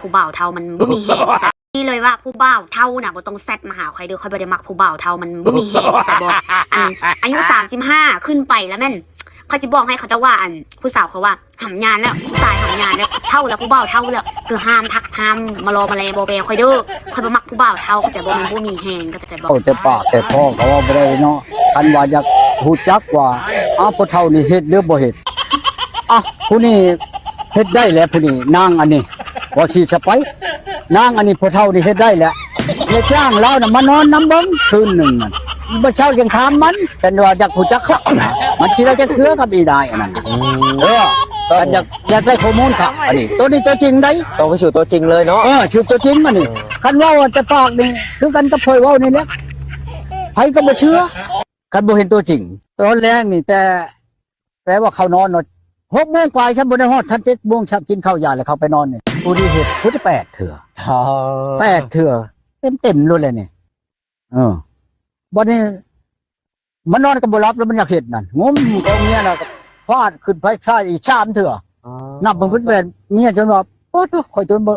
ຜູ້ບ່າວເຖົ້າມັນບໍ່ມີແຮງ ເຂົ້າໃຈບໍ່? ນີ້ເລີຍວ່າຜູ້ບ່າວເຖົ້ານະບໍ່ຕ້ອງແຊັດມາຫາຂ້ອຍເດີ້ ຂ້ອຍບໍ່ໄດ້ມັກຜູ້ບ່າວເຖົ້າ ມັນບໍ່ມີແຮງ ເຂົ້າໃຈບໍ່? ອັນອາຍຸສາມສິບຫ້າຂຶ້ນໄປແລ້ວແມ່ນ ຂ້ອຍຊິບອກໃຫ້ເຂົາເຈົ້າວ່າ ອັນຜູ້ສາວເຂົາວ່າ ຫຳຍານແລ້ວ ຜູ້ຊາຍຫຳຍານແລ້ວ ເຖົ້າແລ້ວ ຜູ້ບ່າວເຖົ້າແລ້ວ ຄືຫ້າມທັກ ຫ້າມມາລໍມາແລບໍ່ແວວຂ້ອຍເດີ້ ຂ້ອຍບໍ່ມັກຜູ້ບ່າວເຖົ້າ ເຂົ້າໃຈບໍ່? ມັນບໍ່ມີແຮງ ເຂົ້າໃຈບໍ່? ເວົ້າແຕ່ປາກແຕ່ຄໍ ເຂົາເວົ້າບໍ່ໄດ້ເນາະ ຄັນວ່າຢາກຮູ້ຈັກວ່າ ອ້າວ ຜູ້ເຖົ້ານີ້ເຮັດຫຼືບໍ່ເຮັດ ອ່ະ ຜູ້ນີ້ເຮັດໄດ້ແຫຼະ ຜູ້ນີ້ ນາງອັນນີ້ ເວົ້າຊີ້ສະໄປ ນາງອັນນີ້ ຜູ້ເຖົ້ານີ້ເຮັດໄດ້ແຫຼະ ແລ້ວຈ້າງລາວນະມານອນນຳເບິ່ງຄືນໜຶ່ງນັ້ນ ມື້ເຊົ້າຈັ່ງຖາມມັນ ແຕ່ວ່າຢາກຮູ້ຈັກຄັກ ມັນຊິໄດ້ຈັກເທື່ອກັບອີນາຍອັນນັ້ນ ອືມ ເອີ ຄັນຢາກ ຢາກໄດ້ຂໍ້ມູນຄັກ ອັນນີ້ ໂຕນີ້ໂຕຈິງໃດ໋ ຕ້ອງໄປສູ່ຕົວຈິງເລີຍເນາະ ເອີ ສູ່ຕົວຈິງອັນນີ້ ເອີ ຄັນເວົ້າແຕ່ປາກນີ້ ຄືກັນກັບຂ້ອຍເວົ້ານີ້ແຫຼະ ໃຜກໍບໍ່ເຊື່ອ ຄັນບໍ່ເຫັນຕົວຈິງ ຕອນແລງນີ້ ແຕ່ ແຕ່ວ່າເຂົານອນເນາະ ຫົກໂມງປາຍ ຊ້ຳບໍ່ໄດ້ຮອດທັນເຈັດໂມງຊ້ຳ ກິນເຂົ້າຢາແລ້ວເຂົ້າໄປນອນນີ້ ຜູ້ນີ້ເຮັດພຸດແປດເທື່ອ ອໍ ແປດເທື່ອ ເຕັມໆໂລດແຫຼະນີ້ ເອີ ບັດນີ້ມັນນອນກໍບໍ່ຫຼັບ ແລ້ວມັນຢາກເຮັດນັ້ນ ງຸ້ມຂອງເມຍນະ ຟາດຂຶ້ນໄຟຟ້າອີກສາມເທື່ອ ອໍ ນັບເບິ່ງເພິ່ນແມ່ນເມຍຈົນວ່າ ໂອ້ໂຕ ຂ້ອຍຈົນບໍ່